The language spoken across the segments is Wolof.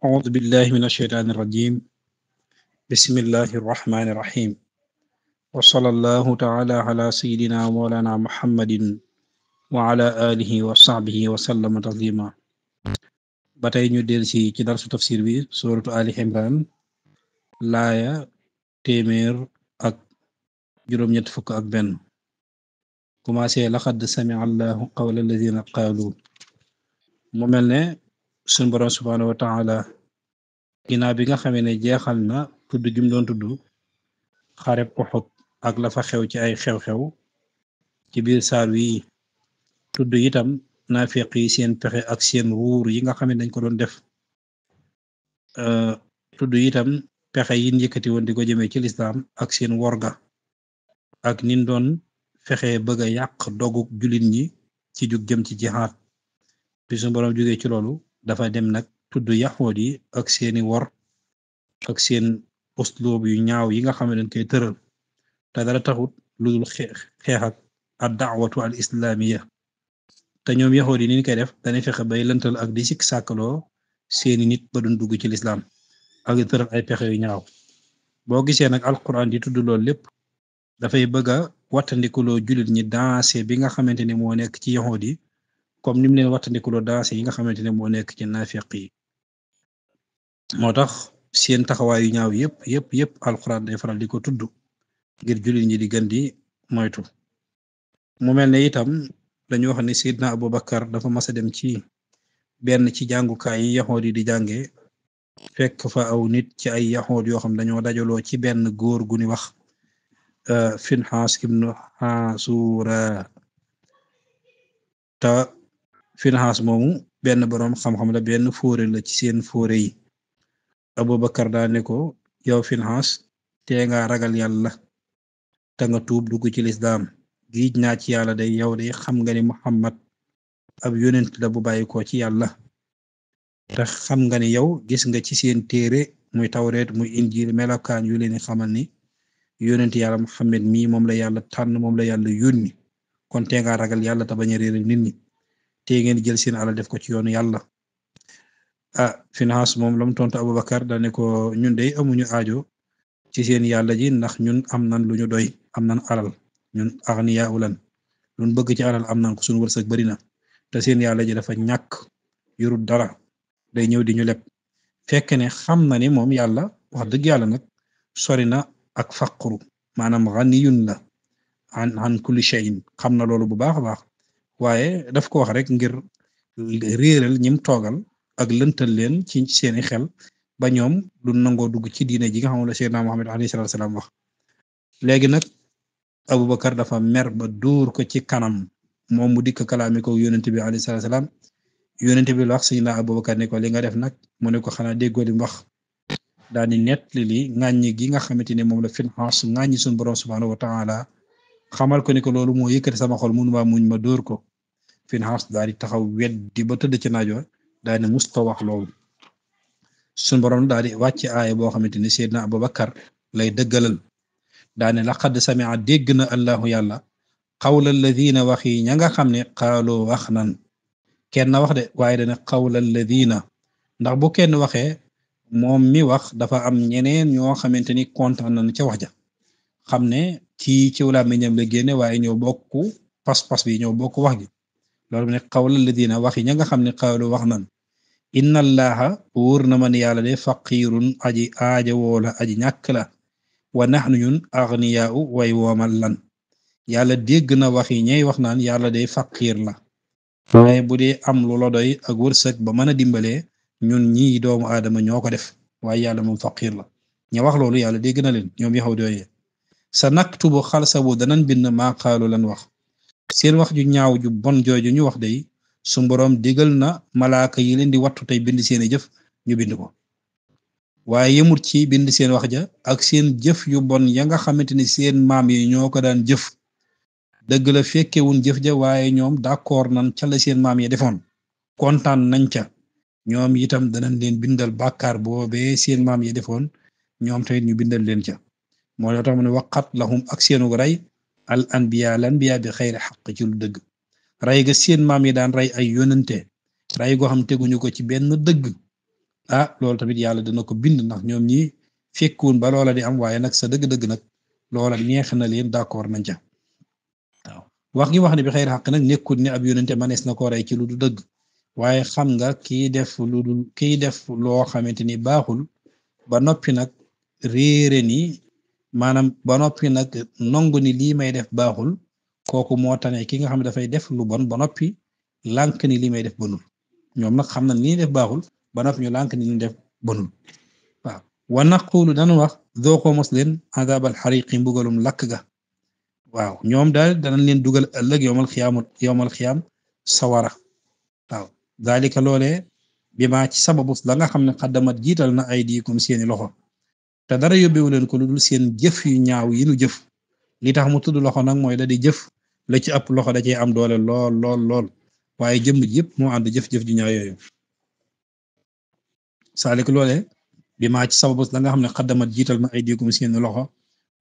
أعوذ بالله من الشيطان الرجيم بسم الله الرحمن الرحيم وصلى الله تعالى على سيدنا مولانا محمد وعلى آله وصحبه وسلم تسليما ba tey ñu del ci darsu tafsir bi suratu Ali Imran laaya téeméer ak juróom-ñett fukk ak benn commencé laqad sami'a Allahu qawla alladhina qaalu mu mel ne sunu Boroom subhaanahu wa ta'ala ginnaaw bi nga xamee ne jeexal na tudd jum doon tudd xareb Uhud ak la fa xew ci ay xew-xew ci biir saar wi tudd itam naafiq yi seen pexe ak seen wuur yi nga xam ne dañ ko doon def tudd itam pexe yi yëkkati woon di ko jëmee ci lislaam ak seen worga ak nin doon fexe bëgg a yàq doguk jullit ñi ci jug jëm ci jihaad bi suñu boroom jógee ci loolu dafa dem nag tudd yaxood yi ak seeni wor ak seen usloob yu ñaaw yi nga xam ne dañ koy tëral te dara taxut lu dul xeex ak ad da'watu al islamiya te ñoom yaxood yi ni ñu koy def dañuy fexe bay lëntal ak di sikk sàkkaloo seeni nit ba duñ dugg ci lislaam ak di tëral ay pexe yu ñaaw boo gisee nag alquran di tudd loolu lépp dafay bëgg a wattandikuloo jullit ñi dansé bi nga xamante ne moo nekk ci yaxood yi comme ni mu leen wattandikuloo dansé yi nga xamante ne moo nekk ci naafiq yi moo tax seen taxawaay yu ñaaw yépp alquran day faral di ko tudd ngir jullit ñi di gën di moytu mu mel ne itam dañu wax ne Seydina Abubakar dafa mas a dem ci benn ci jàngukaay yi yaxood yi di jànge fekk fa aw nit ci ay yaxood yoo xam dañoo dajaloo ci benn góor gu ni wax Finhaas ibnu Hasura te Finhaas moomu benn boroom xam-xam la benn fóore la ci seen fóore yi Abubakar daa ne ko yow Finhaas tee nga ragal yàlla te nga tuub dugg ci lislaam giij naa ci yàlla day yow day xam nga ni Muhammad ab yonent la bu bàyyi ko ci yàlla te xam nga ni yow gis nga ci seen téere muy tawreet muy injiil melokaan yu leen xamal ni yonent yàlla Muhammad mii moom la yàlla tànn moom la yàlla yónni kon tee nga ragal yàlla te bañ a réeral nit ñi tee ngeen jël seen alal def ko ci yoonu yàlla Finhaas moom lam tontu Abubakar dane ko ñun dey amuñu aajo ci seen yàlla ji ndax ñun am nan lu ñu doy am nan alal ñun aghniya ulan luñ bëgg ci alal am nan ko suñu wërsëg bari na te seen yàlla ji dafa ñàkk yorul dara day ñëw di ñu leb fekk ne xam na ni moom yàlla wax dëgg yàlla nag sori na ak faqru maanaam ghaniyun la an kulli shay'in xam na loolu bu baax a baax waaye daf ko wax rek ngir réeral ñim toogal ak lëntal leen ci seeni xel ba ñoom du nangoo dugg ci diine ji nga xam ne Seydina Muhammad alayhi salaatu wa salaam wax léegi nag Abubakar dafa mer ba dóor ko ci kanam moom mu dikk kalaami ko yonent bi alayhi salaatu wa salaam yonent bi la wax Seydina Abubakar ne ko li nga def nag mu ne ko xanaa déggoo li mu wax daal di nettali li ŋàññi gi nga xamante ne moom la Finhaas ŋàññi suñu borom subhaanahu wa ta'ala xamal ko ne ko loolu moo yëkkati sama xol mënuma muñ ma dóor ko Finhaas daal di taxaw weddi ba tëdd ci naajo daal di musta wax loolu suñu borom daal di wàcc aaya boo xamante ni Seydina Abubakar lay dëggalal daane laqad sami'a dégg na Allahu yàlla qawla alladhina wax yi ña nga xam ne qaaloo wax nan kenn wax de waaye dana qawla alladhina ndax bu kenn waxee moom mi wax dafa am ñeneen ñoo xamante ni kontaan nañ ca wax ja xam ne kii ci làmmiñam la génne waaye ñoo bokk pas-pas bi ñoo bokk wax gi loolu ne qawla alladhina wax yi ña nga xam ne qaaloo wax nan inna allaha wóor na man yàlla de faqirun aji aaja woola aji ñàkk la wa nahnu ñun aghniyaa'u way woomal lan yàlla dégg na wax yi ñay wax naan yàlla de faqir la waaye bu dee am lu la doy ak wërsëg ba mën a dimbalee ñun ñii doomu aadama ñoo ko def waaye yàlla moom faqir la ña wax loolu yàlla dégg na leen ñoom yahud yooyee sa naktubu xalsabu danan bind maa qaalu lan wax seen wax ju ñaaw ju bon jooju ñu wax day su boroom digal na malaaka yi leen di wattu tey bind seeni jëf ñu bind ko waaye yemut ci bind seen wax ja ak seen jëf yu bon ya nga xamante ni seen maam yi ñoo ko daan jëf dëgg la fekkewun jëf ja waaye ñoom d'accord nañ ca la seen maam yi defoon kontaan nañ ca ñoom itam danañ leen bindal bàkkaar boobee seen maam yi defoon ñoom tamit ñu bindal leen ca moo tax mu ne waqat lahum ak seenu rey al anbiya bi xayri xaq ci lu dëgg rey ga seen maam yi daan rey ay yonente rey goo xam teguñu ko ci benn dëgg loolu tamit yàlla dina ko bind ndax ñoom ñi fekkuun ba loola di am waaye nag sa dëgg-dëgg nag loola neex na leen d'accord nañ ca waaw wax gi wax ne bi xëyri xaq nag nekkul ne ab yonente manees na ko rey ci lu du dëgg waaye xam nga kiy def loo xamante ni baaxul ba noppi nag réere ni maanaam ba noppi nag nongu ni lii may def baaxul kooku moo tane ki nga xam ne dafay def lu bon ba noppi lànk ni lii may def bonul ñoom nag xam na ni def baaxul ba noppi ñu lànk ni li def bonul waaw wa naqulu danu wax dooqoo mos leen adabal xariqi mbugalum lakk ga waaw ñoom daal danañ leen dugal ëllëg yowmal xiyaam sawara waaw dalika loolee bi maa ci sababu la nga xam ne xaddamat jiital na ay diikum seeni loxo te dara yóbbewu leen ko lu dul seen jëf yu ñaaw yi nu jëf li tax mu tudd loxo nag mooy da di jëf la ci ëpp loxo da cee am doole lool waaye jëmm ji yëpp moo ànd jëf-jëf ju ñaaw yooyu saalik loolee bi maa ci sababu la nga xam ne xaddamat jiital na ay diikum seeni loxo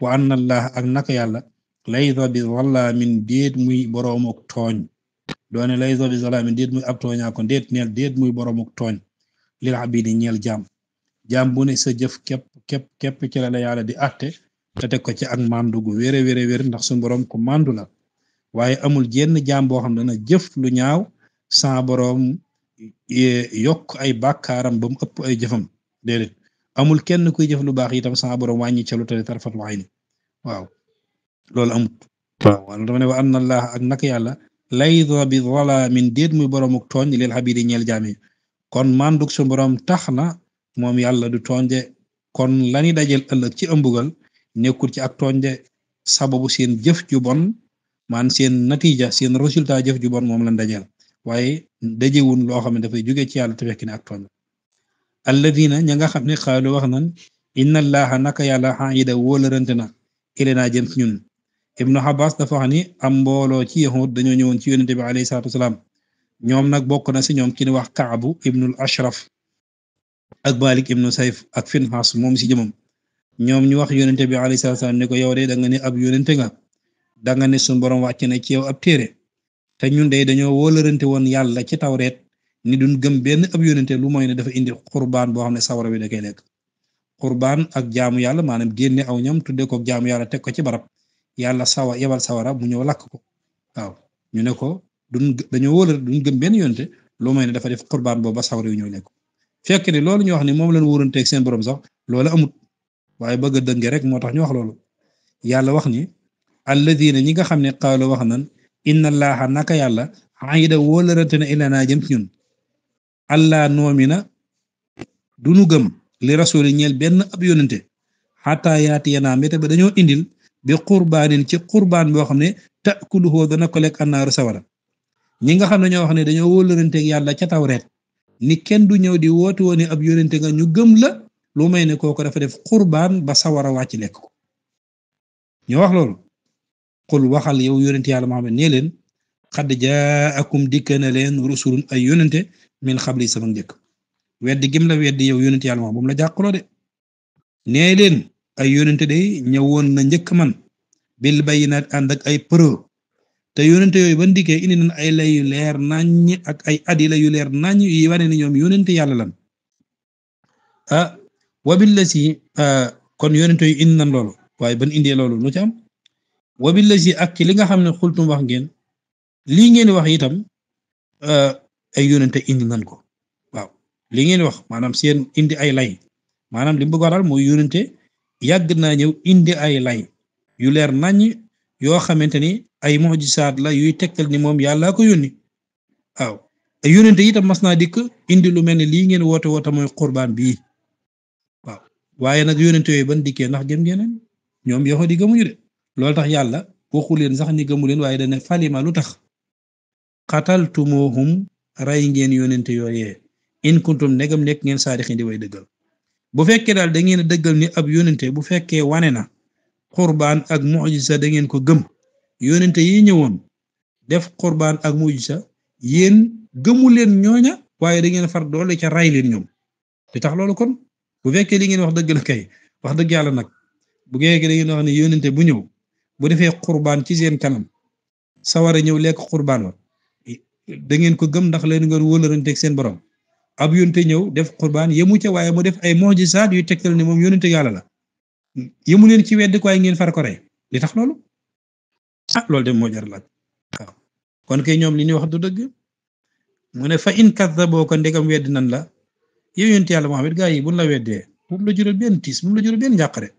wa anna allah ak naka yàlla laysa bi zallaamin déet muy boroomuk tooñ doone laysa bi zallaamin déet muy ab tooñaa ko déet muy boroomuk tooñ lil abidi ñeel jaam bu ne sa jëf képp ci la yàlla di àtte te teg ko ci ak mandu gu wér ndax suñu boroom ko mandu la waaye amul jenn jaam boo xam ne dana jëf lu ñaaw sa boroom yokk ay bàkkaaram ba mu ëpp ay jëfam déedéet amul kenn kuy jëf lu baax itam sa boroom wàññi ca lu tane tarfat ayni waaw loolu amut waaw dama ne wa anna allah ak naka yàlla laysa bi zalaamin déet muy boroomuk tooñ lil abidi ñeel jaam yi kon manduk suñu boroom tax na moom yàlla du tooñde kon lani dajel ëllëg ci ëmbugal nekkul ci ak tooñde sababu seen jëf ju bon man seen natija seen résultat jëf ju bon moom lan dajel waaye dajewun loo xam ne dafay jóge ci yàlla te fekk ne ak tooñ alladina ña nga xam ne xaalu wax nan inna allaha naka yàlla xaida wóolarante na ilenaa jëm ci ñun ibnu Abbas dafa wax ni am mbooloo ci yahud dañoo ñëwoon ci yonente bi alayhi salaatu wasalaam ñoom nag bokk na si ñoom ki ni wax Kaabu ibnul Ashraf ak Malik ibnu Sayf ak Finhaas moom si jëmam ñoom ñu wax yonente bi alayhi salaatu wasalaam ne ko yow de da nga ne ab yonente nga da nga ne suñu borom wàcc na ci yow ab téere te ñun de dañoo wóolarante woon yàlla ci tawreet ni duñ gëm benn ab yonente lu mooy ne dafa indi qurbaan boo xam ne sawara bi da koy lekk qurbaan ak jaamu yàlla maanaam génne aw ñam tudde ko jaamu yàlla teg ko ci barab yàlla yebal sawara mu ñëw lakk ko waaw ñu ne ko dañoo wóolar duñ gëm benn yonente lu mooy ne dafa def qurbaan boobu ba sawara yu ñëw lekk fekk ne loolu ñu wax ni moom lañ wóoranteeg seen borom sax loolu amut waaye bëgg a dënge rek moo tax ñu wax loolu yàlla wax ni alladina ñi nga xam ne qaalu wax nan inna allaha naka yàlla aida wóolarante na ilanaa jëm ci ñun allah noomina duñu gëm li rasuli ñeel benn ab yonente xataa yaati yanaa mbéte ba dañoo indil bi qurbaanin ci qurbaan boo xam ne takuluhu dana ko lekk annaaru sawara ñi nga xam ne ñoo wax ne dañoo wóolaranteeg yàlla ca tawreet ni kenn du ñëw di woote woon ab yonente nga ñu gëm la lu may ne kooku dafa def qurbaan ba sawara wàcc lekk ko ñu wax loolu qul waxal yow yonente yàlla Muhammad nee leen xad jaakum dikka na leen rusulun ay yonente min xabli sama njëkk weddi gim la weddi yow yonente yàlla Muhammad bu mu la jàqloo de nee leen ay yonente day ñëwoon na njëkk man bil bayinaat ànd ak ay preuve te yonente yooyu ban dikkee indi nañ ay lay yu leer naññ ak ay adila yu leer naññ yi wane ni ñoom yonente yàlla lan wabil la si kon yonente yu indi nañ loolu waaye ban indee loolu lu ci am wabil la si ak ci li nga xam ne xultum wax ngeen lii ngeen wax itam ay yonente indi nañ ko waaw li ngeen wax maanaam seen indi ay lay maanaam li mu bëgg waral mooy yonente yàgg naa ñëw indi ay lay yu leer naññ yoo xamante ni ay mujisaat la yuy tegtal ni moom yàllaa ko yónni waaw ay yonente itam mas naa dikk indi lu mel ne lii ngeen woote mooy qurbaan bii waaw waaye nag yonente yooyu ban dikkee ndax gëm ngeen ñoom yoo di gëmuñu de loolu tax yàlla waxu leen sax ni gëmu leen waaye dana falima lu tax qataltumuhum ray ngeen yonente yooyee in kuntum negam nekk ngeen saadixin di way dëggal bu fekkee daal da ngeen a dëggal ni ab yonente bu fekkee wane na qurbaan ak mujisa da ngeen ko gëm yonente yi ñëwoon def qurbaan ak mujisa yéen gëmu leen ñooña waaye da ngeen far doole ca ray leen ñoom te tax loolu kon bu fekkee li ngeen wax dëgg la kay wax dëgg yàlla nag bu fekkee da ngeen wax ne yonente bu ñëw bu defee qurbaan ci seen kanam sawara ñëw lekk qurbaan wa da ngeen ko gëm ndax leen nga wóolaranteeg seen borom ab yonente ñëw def qurbaan yemu ca waaye mu def ay mu'jizaat yu tegtal ne moom yonente yàlla la yemu leen ci weddi ko waaye ngeen far ko rey li tax loolu loolu de moo jar laaj waaw kon kay ñoom li ñuy wax du dëgg mu ne fa in kazzaboo ko ndegam weddi nan la yow yonente yàlla Muhammad gaa yi buñ la weddee bu mu la jural benn tiis bu mu la jural benn njàqare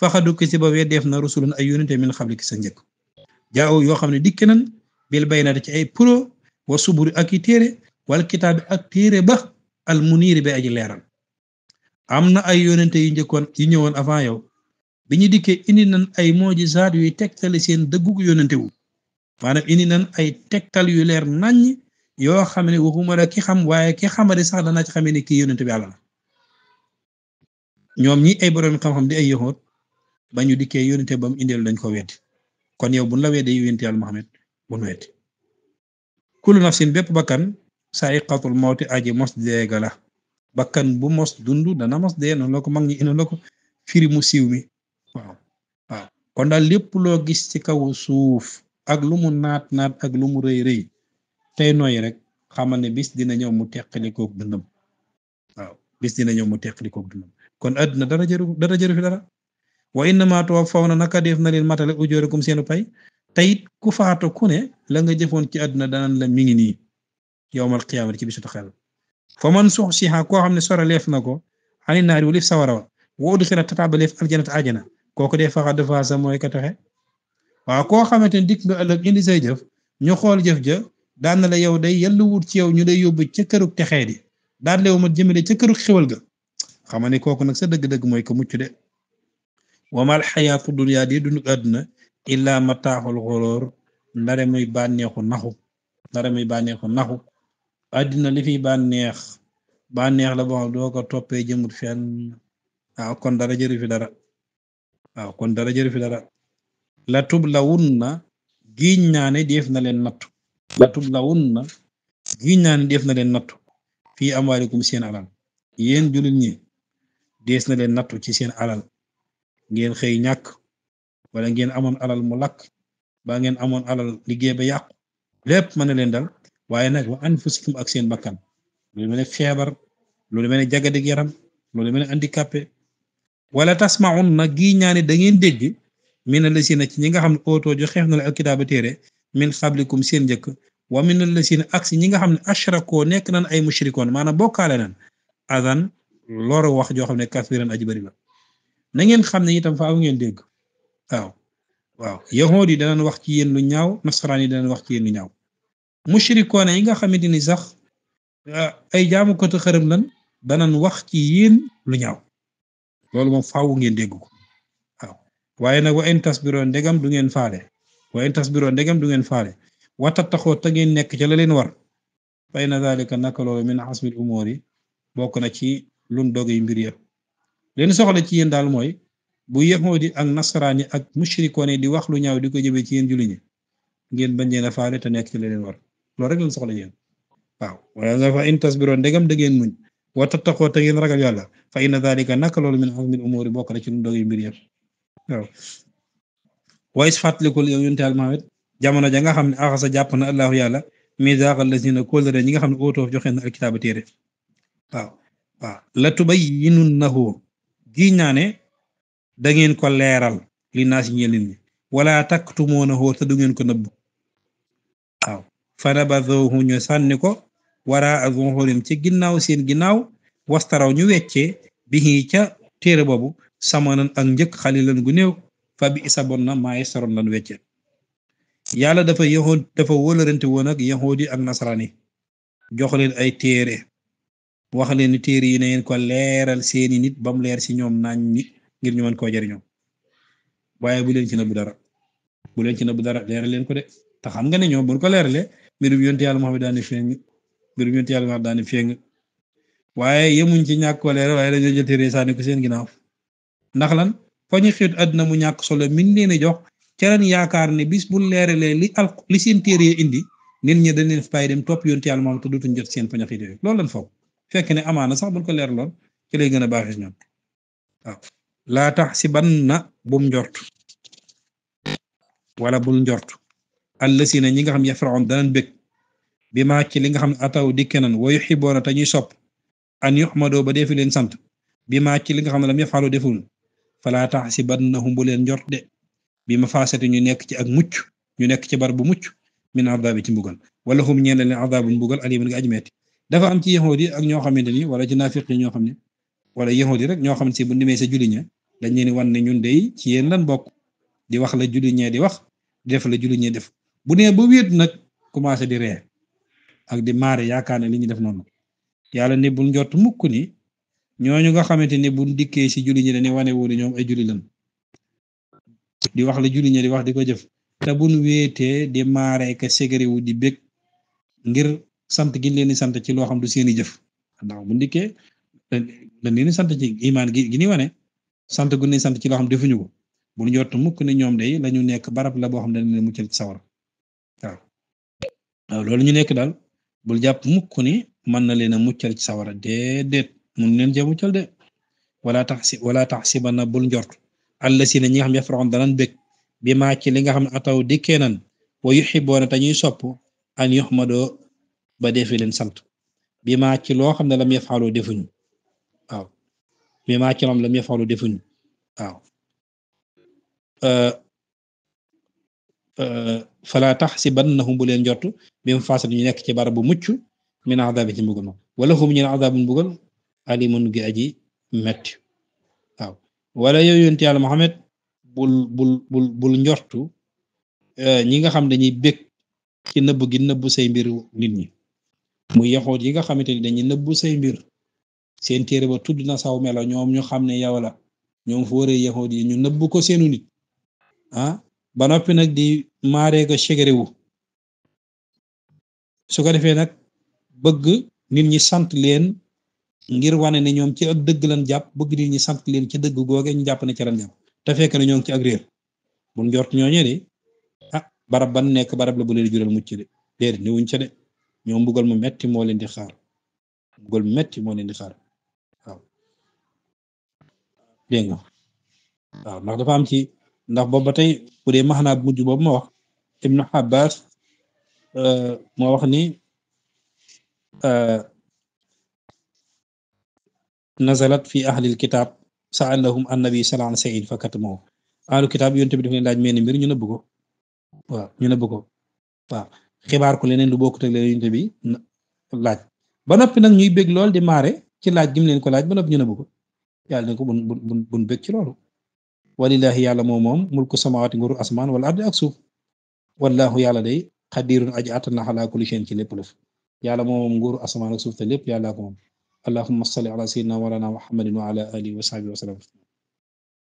faxadu kisi ba weddeef na rusulun ay yonente min xabliki sa njëkk jaaw yoo xam ne dikke nan bil bayyinaati ci ay pro wa suburi ak i téere wal kitaabi ak téere ba al muniir bi aji leeral am na ay yonente yu njëkkoon yu ñëwoon avant yow bi ñu dikkee indi nan ay mujizaat yuy tegtali seen dëggug yonente wu maanaam indi nan ay tegtal yu leer naññ yoo xam ne waxuma la ki xam waaye ki xamadi sax danaa ci xamee ne kii yonente bi Yàlla la ñoom ñi ay borom xam-xam di ay yahuud ba ñu dikkee yonente ba mu indeel dañ ko weddi kon yow buñ la weddee yonente Yàlla Muhammad buñ weddi kullu nafsin bépp bakkan sa'iqatul mawti aji mos deega la bakkan bu mos dund dana mos dee noonu la ko mag ñi indi la ko firi mu siiw mi waaw kon daal lépp loo gis ci kaw suuf ak lu mu naat naat ak lu mu rëy rëy tey nooy rek xamal ne bis dina ñëw mu teqali koog dundam waaw bis dina ñëw mu teqali koog dundam kon àdduna dara jëru fi dara wa innama tuwaffawna naka def na leen matale ujurakum seenu pay tayit ku faatu ku ne la nga jëfoon ci àdduna danan la mi ngi nii yawmal qiyaamati ci bisu taxal fa man suxsiha koo xam ne soraleef na ko ani naari walif sawara wa udxila tatabaleef aljanata ajana kooku dee faxa defaasa mooy ka taxe waaw koo xamante ne dikk nga ëllëg indi say jëf ñu xool jëf ja daan na la yow day yàlla wut ci yow ñu day yóbbu ca kërug texee di daan leew ma jëmale ca kërug xewal ga xama ne kooku nag sa dëgg-dëgg mooy ko mucc de wamal xayaatu dunya di dund àdduna illa mataaxul xoloor ndare muy bànneexu naxu àddina li fi bànneex la boo xam doo ko toppee jëmut fenn kon dara jëru fi dara la tublawunna giñ naa ne def na leen nattu fii amwaalikum seen alal yéen jullit ñi dees na leen nattu ci seen alal ngeen xëy ñàkk wala ngeen amoon alal mu lakk ba ngeen amoon alal liggéey ba yàqu lépp mën na leen dal waaye nag wa anfusikum ak seen bakkan loolu mel ne feebar loolu mel ne jagadig yaram loolu mel ne handicapé wala tasma'un nag gi ñaane da ngeen dégg mina lasina ci ñi nga xam ne ootoo jo xeex na la alkitaaba téere min xablikum seen njëkk wa mina lasina ak si ñi nga xam ne ashrakoo nekk nan ay mushrikoon maanaam bokkaale nan adan loru wax joo xam ne kafiran aji bari la na ngeen xam ne itam faaw ngeen dégg waaw yahuud yi danañ wax ci yéen lu ñaaw nasaraan yi danañ wax ci yéen lu ñaaw mushrikoon yi nga xamante ni sax ay jaamukatu xërëm lan danañ wax ci yéen lu ñaaw loolu moom faaw ngeen dégg ko waaye nag wa in tasbiroo ndegam du ngeen faale wa tattaxoo te ngeen nekk ca la leen war fa inna zalika naka loolu min asmil umuri bokk na ci lun dogay mbir ya leen soxla ci yéen daal mooy bu yahuudi ak nasaraani ak mushrikoon di wax lu ñaaw di ko jëmee ci yéen julli ñi ngeen bañ leen a faale te nekk ci la leen war loolu rek leen soxla yéen waaye nga fa in tasbiroo ndegam da ngeen muñ wa tattaxoo te ngeen ragal yàlla fa inna zalika naka loolu min asmil umuri bokk na ci lun dogay mbir ya wayis fàttalikul yow yonte Yàlla Muhammad jamono ja nga xam ne axasa jàpp na allahu yàlla misaaqal lazina kóllëre ñi nga xam ne ootoof joxe na alkitaaba téere la tubayyinunnahu gi naa ne da ngeen ko leeral li naasi ñeel nit ñi wala taktumuunahu te du ngeen ko nëbb fanabadhuhu ñu sànni ko waraa zuhurim ci ginnaaw seen ginnaaw wastaraw ñu weccee bihi ca téere boobu samanan ak njëkk xalilan gu néew fa bi isa bon na maa yastaroon lan wecce yàlla dafa wólarante woon ak yahuudi ak nasaraani jox leen ay téere wax leen ni téere yi na ngeen ko leeral seeni nit bam leer ci ñoom nañ ñi ngir ñu mën koo jariñoo waaye bu leen ci nëbb dara leeral leen ko de te xam nga ne ñoom buñ ko leeralee mbirum yonte yàlla Muhammad daani feeñ waaye yemuñ ci ñàkk ko leeral waaye dañoo jël téere sànni ko seen ginnaaw ndax lan fa ñu xeet àdduna mu ñàkk solo min leen a jox ca leen yaakaar ne bis bu leeralee li seen téere indi nit ñi dañ leen fay dem topp yonte yàlla Muhammad te dutuñ jot seen fañax yi loolu lan foog fekk ne amaana sax buñ ko leeraloon ci lay gën a baaxee ñoom laa tax si ban na bum njort wala bul njort allasina ñi nga xam yafraun danañ bëgg bi maa ci li nga xam ne ataw dikke nan wa yuhibboona te ñuy sopp an yuhmadoo ba defi leen sant bi maa ci li nga xam ne lam yaf'alu deful falaa tahsibannahum bu leen njort de bi mafaasati ñu nekk ci ak mucc ñu nekk ci bar bu mucc min adaabi ci mbugal wala hum ñeen leen adaabu mbugal alimun nga aji metti dafa am ci yahuud yi ak ñoo xamante ni wala ci naafiq yi ñoo xam ne wala yahuud yi rek ñoo xam ne si bu demee sa julli ña dañ leen wan ne ñun dey ci yéen lan bokk di wax la julli ñee di wax di def la julli ñee def bu nee ba wéet nag commencé di ree ak di maare yaakaar ne li ñu def noonu yàlla ne bul njort mukk ni ñooñu nga xamante ne bu dikkee si julli ñi dañuy wane wu ñoom ay julli lan di wax la julli ñi di wax di ko jëf te buñ wéetee di maare ka ségari wu di bég ngir sant gi leen di sant ci loo xam du seeni jëf ndax bu dikkee dañ leen di sant ci imaan gi ni wane sant gu ne sant ci loo xam defuñu ko bul njort mukk ne ñoom day lañu nekk barab la boo xam ne dañ leen muccal ci sawara waaw loolu ñu nekk daal bul jàpp mukk ni mën na leen a muccal ci sawara déedéet mun leen cee muccal de wala taxsibanna bul njort allazina ñi nga xam ne yafraxoon danañ bég bi maa ci li nga xam ne ataw dikkee nan wa yuhibboona te ñuy sopp an yuhmadoo ba defi leen sant bi maa ci loo xam ne lam yafaloo defuñu waaw bi maa ci moom lam yafaloo defuñu waaw fala taxsibannahum bu leen njort bi mu faasat ñu nekk ci barab bu mucc min adaabi ci mbugal moom wala hum ñeen adaabu mbugal alimun gi aji metti waaw wala yow yonent Yàlla Muhammad bul njortu ñi nga xam dañuy bég ci nëbb gi nëbb say mbir nit ñi muy yaxoot yi nga xamante ni dañuy nëbb say mbir seen téere ba tudd na saw melo ñoom ñu xam ne yow la ñoom fu waree yaxoot yi ñu nëbb ko seenu nit ba noppi nag di maaree ko ségaréwu su ko defee nag bëgg nit ñi sant leen ngir wane ne ñoom ci ak dëgg lan jàpp bëgg nit ñi sant leen ci dëgg googe ñu jàpp ne ci lan jàpp te fekk na ñoo ngi ci ak réer bu njort ñooñee de barab ban nekk barab la bu leen jural mucc de déedéet ni wuñ ca de ñoom mbugal mu metti moo leen di xaar mbugal mu metti moo leen di xaar waaw dégg nga waaw ndax dafa am ci ndax boobu ba tey bu dee maxnaa mujj boobu ma wax Ibnu Abbas moo wax ni nazalat fi ahlil kitab sa'alahum annabi sallallahu alayhi wa sallam fa katamahu ahlu kitab yonte bi daf leen laaj mel ni mbir ñu nëbb ko waaw ñu nëbb ko waaw xibaar ko leneen lu bokkut ak leen yonte bi laaj ba noppi nag ñuy bég lool di maare ci laaj gi mu leen ko laaj ba noppi ñu nëbb ko yàlla ne ko bun bég ci loolu walillahi yàlla moom mulku samawati nguuru asmaan wala ardi ak suuf wallahu yàlla day xadirun aji attan na ala kulli shay'in ci lépp lëf yàlla moom nguuru asmaan ak suuf te lépp yàlla ko moom allahumma salli ala sayyidina wa ala muhammadin wa ala alihi wa sahbihi wa sallam